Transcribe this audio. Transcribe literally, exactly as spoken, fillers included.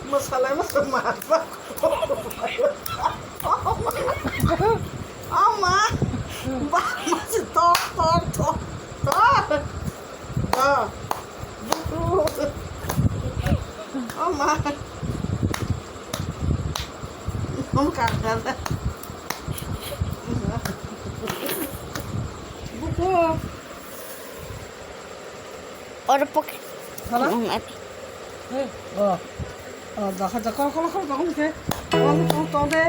Mwsalai mwsa ma. Ama. Ba ma si tor tor tor tor. Ba. Ama. Om kakala. Buku. Oro pocket. Hala? Hmm, abi. Eh, oh. Oh, dakha, dakha, kolo, kolo, dakha, mukhe. Oh, oh, oh, de.